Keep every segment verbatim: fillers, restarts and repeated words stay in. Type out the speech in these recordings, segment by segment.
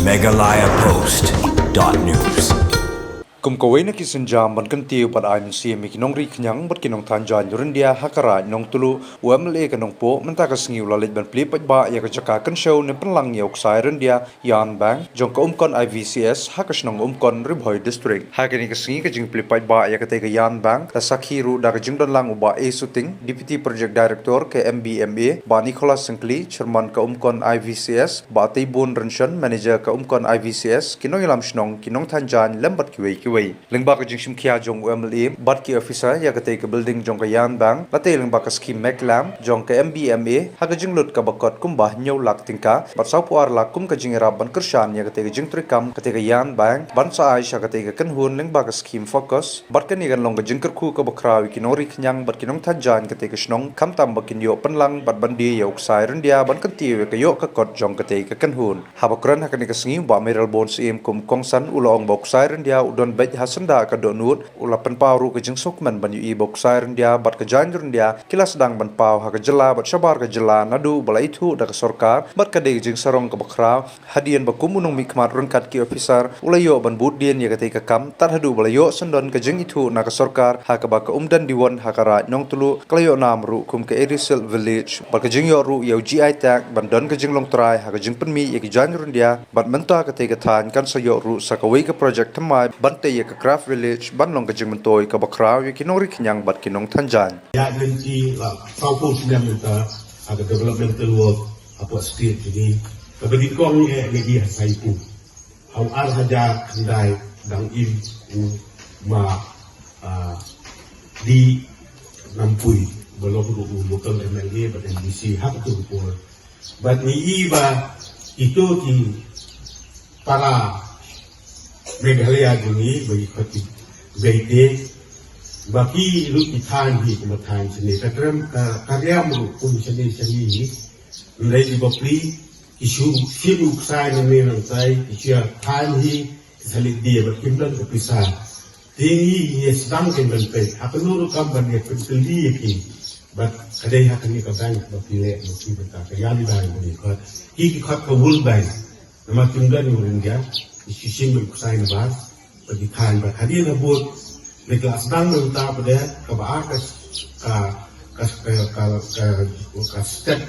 Meghalaya Post dot news. Kum kawei na ki sienjam ban kyntiew bad ai mynsiem ïa ki nongri khñiang bad ki nongthan jaiñ Ryndia ha ka Raid Nongtluh, u M L A ka Nongpoh mynta ka sngi u la leit ban plie paidbah ïa ka jaka kynshew ne pynlang ïa u ksai Ryndia Yarn Bank jong ka Umkon I V C S ha ka shnong Umkon, Ri Bhoi District. Ha kane ka sngi ka jingplie paidbah ïa katei ka Yarn Bank la sakhi ruh da ka jingdon lang u Bah A Suting, Deputy Project Director ka M B M A, Bah Nicholas Syngkli, Chairman ka Umkon I V C S, Bah Teibun Rynshon, Manager ka Umkon I V C S, ki nongïalam shnong, ki nongthan jaiñ lem bad kiwei kiwei. Lyngba ka jingshim khia jong u M L A bad ki officer ïa katei ka building jong ka Yarn Bank, la tei lyngba ka scheme Meklam jong ka M B M A ha ka jinglut kaba kot kumba hynñiew lak tyngka bad sawphew ar lak kum ka jingïarap ban kyrshan ïa katei ka jingtreikam katei ka Yarn Bank ban sa ai sha katei ka kynhun lyngba ka scheme FOCUS. Bad kane kan long ka jingkyrkhu kaba khraw ïa ki nongri khñiang bad ki nongthan jaiñ katei ka shnong, khamtam ba kin ïoh pynlang bad ban die ïa u ksai Ryndia ban kyntiew ïa ka ïoh ka kot jong katei ka kynhun. Haba kren ha kane ka sngi u Bah Mayralborn Syiem kum u kongsan u la ong ba u ksai Ryndia u don beit ha syndah ka dohnud, u la pynpaw ruh ka jingsngewkmen ban ïohi ba u ksai Ryndia bad ka jaiñ Ryndia ki la sdang ban paw ha ka jylla bad shabar ka jylla naduh ba la ithuh da ka sorkar, bad ka dei ka jingsarong kaba khraw hadien ba kum u nongmihkhmat ryngkat ki officer u la ïoh ban bud dien ïa katei ka kam tad haduh ba la ïoh syndon ka jingithuh na ka sorkar ha kaba ka Umden Diwon ha ka Raid Nongtluh ka la ïoh nam ruh kum ka Area Silk Village bad ka jingïoh ruh ïa u G I tag ban don ka jinglong trai ha ka jingpynmih ïa ki jaiñ Ryndia. Bad mynta katei ka thaiñ kan sa ïoh ruh sa kawei ka project thymmai ban tei ïa ka Craft Village ban long ka jingmyntoi kaba khraw ïa ki nongri khñiang bad ki nongthan jaiñ. Ïa lynti la sawphew snem mynta ha ka developmental work hapoh state jong ngi, kaba nyngkong eh ngi dei ha Saipung. Ha u ar hajar khyndai dang im u ma, ah, D Nampui ba long ruh u local M L A bad M D C ha kato ka por. Bad ngi i ba ito ki para Meghalaya jong ngi ba ngi khot ki Meitei, ba ki ruh ki thaiñ hi kumba thaiñ shane, ka trem ka, ka riam ruh kum shane shane hi. Hynrei ki bapli ki shu shim u ksai nangne nangsai, ki shu ïa thaiñ hi, ki sa leit die bad kim don ka pisa. Te ngi ngi sdang kein ban peit ha kano ruh kam ban ïa pynkylli ïa ki. Bad ka dei ha kane ka bank ba ki leh ba ki, bynta ka Yarn Bank ba ngi khot. Ki ki khot ka World Bank. Namar kim don u Ryndia, ki shu shim u ksai na bar ba ki thaiñ, bad hadien ha bud ba ki la sdang mynta pat de kaba ar ka, ka, ka step,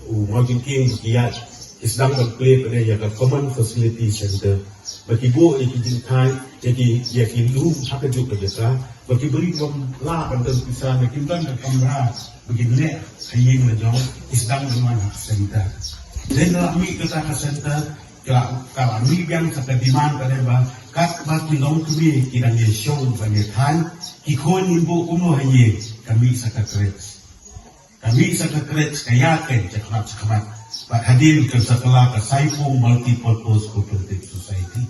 u Mawjingkieng ba ki ïaid, ki sdang ban plie pat de ïa ka Common Facility Centre. Ba ki buh ïa ki jingthaiñ, ïa ki, ïa ki lum ha kajuh ka jaka, ba ki briew bym lah ban don pisa, ba kim don ka kamra ba kin leh ha ïing la jong, ki sdang ban wan ha ka center. Dei na la mih kata ka center, ka, ka la mih biang sa ka demand ka dei ba katba ki longkmie ki dang ïashong ban ïathaiñ, ki khun ngin buh kumno ha ïing, ka mih sa ka crèche. Ka mih sa ka crèche, ka ïaid kein shakhmat shakhmat. Bad hadien kan sa kylla ka Saipung Multipurpose Cooperative Society.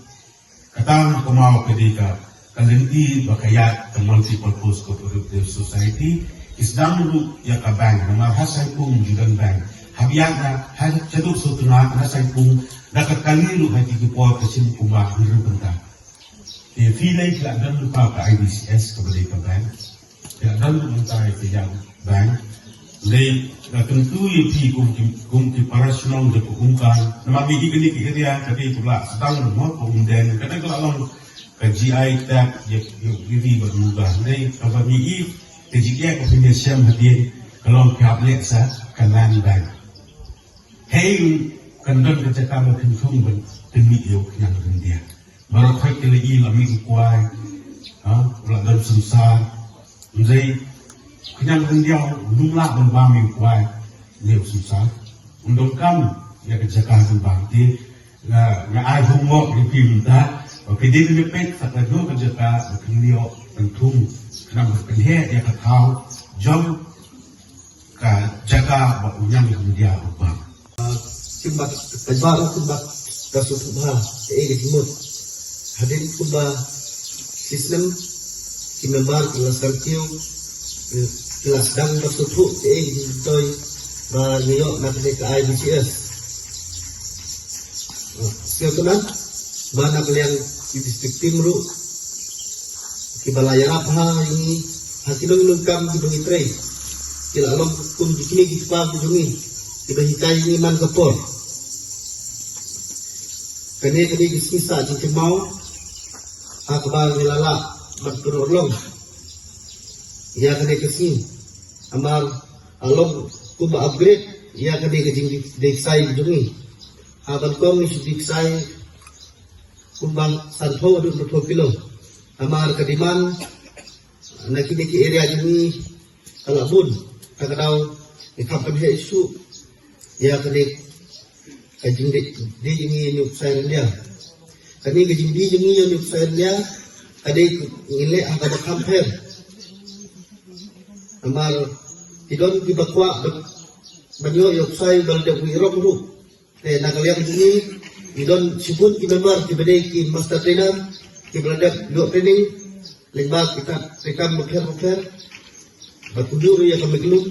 Kata nga kynmaw ka dei ka, ka lynti ba ka ïaid ka Multipurpose Cooperative Society. Ki sdang ruh ïa ka bank, namar ha Saipung ju don bank. Haba ïaid na, ha shaduh Sutnga na Saipung, da ka kali ruh ha ki por ka shim kumba hynriew kynta. Te phi lei phi la don lypa ka I B C S kaba dei ka bank. Phi la don lypa mynta ïa ka Yarn Bank. Lei nga kyntu ïa phi kum ki, kum ki para shnong jong ka Umkon. Namar ngi ïa kane ka area ka dei kaba la sdang mo ka Umden. Ka dei ka la long ka G I tag ïa, ïa, ïa ri bad Muga. Lei kaba ngi ïa ka jingeh ka phin ïashem hadien ka long phi hap leh sa ka Land Bank. Hei kan don ka jaka ba phin thung ban pynmih ïa u khñiang Ryndia. Baroh khoit ki la i la mih u kwai, ha, u la don synsar. Ym dei u khñiang Ryndia um lah ban bam ïa u kwai ne u synsar. Um donkam ïa ka jaka ban bam. Te nga, nga ai homework ïa phi mynta ba phi dei ban peit sa kajuh ka jaka ba phin ïoh ban thung khnang ban pynheh ïa ka thaw jong ka jaka ba u khñiang Ryndia u bam. Kumba, kumba, kumba, ka sngewthuh bha kaei ka jingmut. Hadien kumba shi snem ki member ki la sdang kiew, ki la sdang ban sngewthuh kaei ka jingmyntoi ba ngi ïoh na kane ka I B C S. Sngewtynnat ba na ka liang ki district team ruh kiba la ïarap ha ïa ngi ha ki nongdonkam kiba ngi trei, ki la long kum ki kmie ki kpa ki jong ngi kiba hikai ïa ngi man ka por. Kane kane ka sngi sa jingkynmaw ha kaba ngi la lah ban pynurlong ïa kane ka sngi. Namar ka long kumba upgrade ïa kane ka jingdie ksai jong ngi. Ha ban kong ngi shu die ksai kumba sanphew haduh hynriewphew kilo. Namar ka demand na kine ki area jong ngi ka la bun. Kata ka daw ngi kham pynheh shuh ïa kane ka jingdie jong ngi ïa u ksai ryndia. Kane ka jingdie jong ngi ïa u ksai ryndia ka dei ngi leh ha kaba kham pher. Namar ki don kiba kwah ban ïoh ïa u ksai ba la dep wih rong ruh. Te na ka liang jong ngi, ngi don shibun ki member kiba dei ki master trainer kiba la dep ïoh training lyngba ki kat treikam bapher bapher. Bad kumjuh ruh ïa ka Meglum,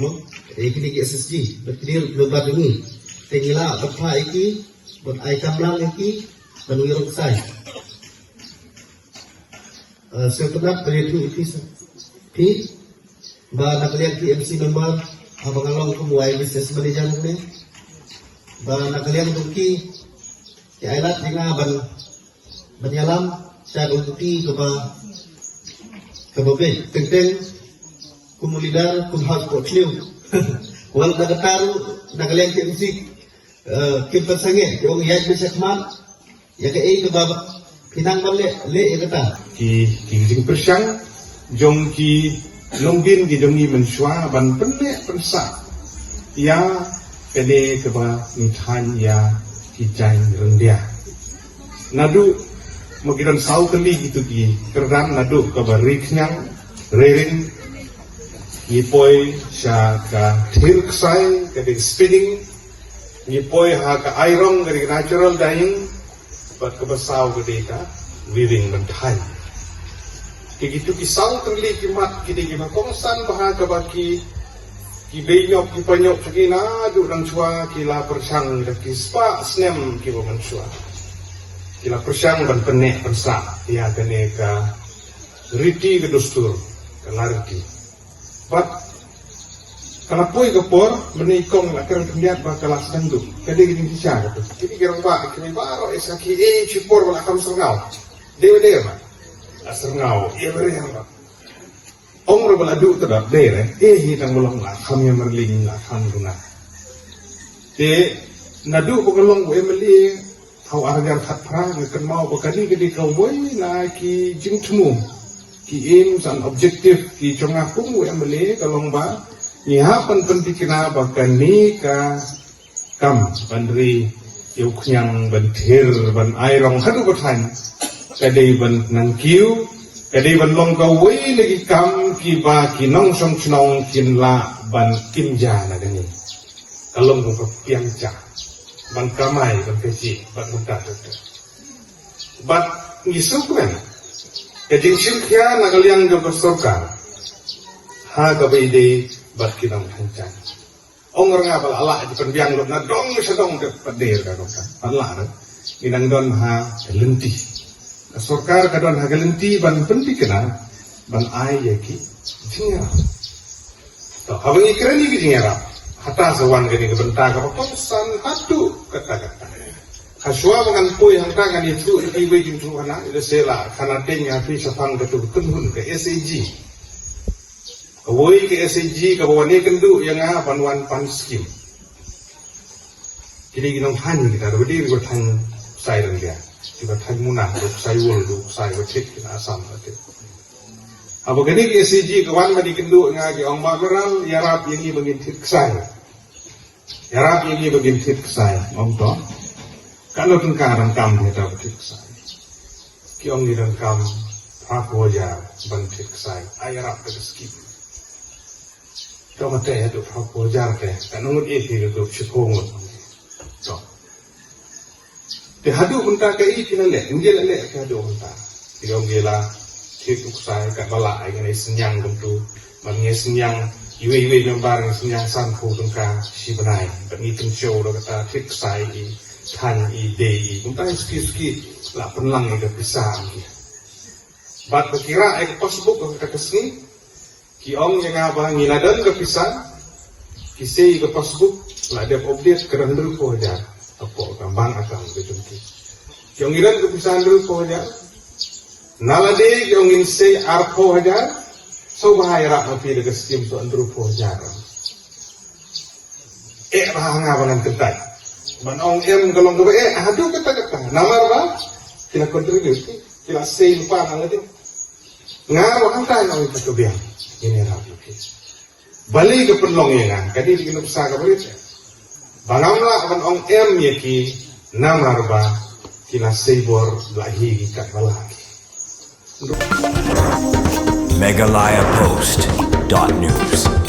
no? Ïa kine ki S S G bad kine ruh ki member jong ngi. Te ngi lah ban phah ïa ki, ban ai kamlang ïa ki ban wih rong ksai. Eh, sngewtynnat ban ïathuh ïa phi, phi ba na ka liang ki M C member, haba nga long kum u business manager ne, ba na ka liang jong ki, ki ai lad ïa nga ban, ban ïalam sha ka kti kaba, kaba beit teng teng kum u leader, kum ha ka thliew. Wat na kata ruh na ka liang ki M C, eh, kim pynsangeh, ki ong ïaid beit shakhmat, ïa kaei kaba phi nang ban leh, leh ïa kata. Ki, ki jingpyrshang jong ki longdien ki jong ngi mynshuwa ban pynneh pynsah ïa kane kaba ngi thaiñ ïa ki jaiñ ryndia. Naduh ma ki don saw tylli kitu ki kyrdan, naduh kaba ri khñiang, ri ring, ngi poi sha ka thir ksai, ka dei spinning, ngi poi ha ka ai rong, ka dei natural dyeing, bad kaba saw ka dei ka weaving, ban thaiñ. Ki kitu ki saw tylli ki mat ki dei kiba kongsan bha kaba ki, ki bei ñiuh ki pynïoh jong ngi naduh nang shuwa, ki la pyrshang da ki spah snem kiba mynshuwa. Ki la pyrshang ban pynneh pynsah ïa kane ka riti ka dustur, ka la riti. Bad ka la poi ka por, mynne i kong la kren khyndiat ba ka la sdang duh. Ka dei ka jingshisha kata. Kine ki rangbah, kine baroh i sakhi, eh, shi por ba la kham syrngaw. Dei ba dei ba la syrngaw, eh, ba dei ba. Ong ruh ba la duh, te dap dei re. Eh, hi tang ba long la kham ïa marling, la kham duna. Te naduh ba ka long u M L A ha u ar hajar khatphra, nga kynmaw ba kane ka dei kawei na ki jingthmu, ki aims and objective ki jong nga kum u M L A, ka long ba ngi hap ban pynthikna ba kane ka kam ban ri ïa u khñiang, ban thir, ban ai rong haduh ba thaiñ, ka dei ban nang kiew, ka dei ban long kawei na ki kam kiba ki nongshong shnong kin lah ban kynja na kane. Ka long ka piang ja ban kamai, ban kajih, ban mynta mynta. Bad ngi sngewkmen ka jingshim khia na ka liang jong ka sorkar ha kaba ïadei bad ki nongthaiñ jaiñ. Ong ruh nga ba la lah ji pynbiang lut na dong sha dong, te pat dei ruh ka dong ka pat lah ruh. Ngi dang don ha ka lynti, ka sorkar ka don ha ka lynti ban pynthikna, ban ai ïa ki jingïarap. To, haba ngi kren ïa ki jingïarap, hata sa wan kane ka bynta kaba kongsan haduh katta katta. Hashwa ba ngan poi hangta ngan ïathuh ïa kiwei jingthoh hana, ïa lehse la khana deng ïa phi shaphang katu ka kynhun ka S A G. Kawei ka S A G kaba wan ïakynduh ïa nga ban wan pan skim. Kine ki nongthaiñ kita, kaba dei kiba thaiñ ksai ryndia, kiba thaiñ muna, kiba ksai wol, kiba ksai ba thied ki na Assam ba thied. Haba kane ki S A G ka wan ban ïakynduh ïa nga, ki ong, Bah Meral, ïarap ïa ngi ba ngin thied ksai. Ïarap ïa ngi ba ngin thied ksai. Ong to, katno tyngka donkam ïa kata ba thied ksai? Ki ong ngi donkam phraphew hajar ban thied ksai. Ai ïarap da ka skim. To, kata haduh phraphew hajar te, katno ngut ïa ki, haduh shiphew ngut. To. Te haduh mynta kaei phi la leh, ym je la leh phi haduh mynta. Phi ong phi la thied u ksai, katba lah ai ngi synñiang kumtu. Bad ngi synñiang, iwei iwei member ngi synñiang sanphew tyngka shi bnai. Bad ngi kynshew da kata thied ksai i, thaiñ i, dei i. Kumta i suki suki la pynlang ïa ka pisa ong ki. Bad ba ki rah ïa ka passbook ha kata ka sngi, ki ong ïa nga ba ngi la don ka pisa, ki sei ïa ka passbook, la dep update, ka don hynriewphew hajar hapoh ka Bank account ka jong ki. Ki ong ngi don ka pisa hynriewphew hajar. Na lade ki ong ngin sei arphew hajar. Sngewbha ïarap ma phi da ka skim sa hynriewphew hajar. Eh, ba nga ba ngan kyntait. Ban ong em ka long kaba eh, haduh katta katta. Namar ba ki la contribute, ki la sei lypa na lade. Nga ba hangta nga ong ïa ka biang. Ngin ïarap ïa phi. Balei ka pynlong ïa nga, ka dei ka nuksa kaba rit. Ba ngam lah ban ong em ïa ki, namar ba ki la sei bor la hi ki katba lah ki. Meghalaya Post dot news.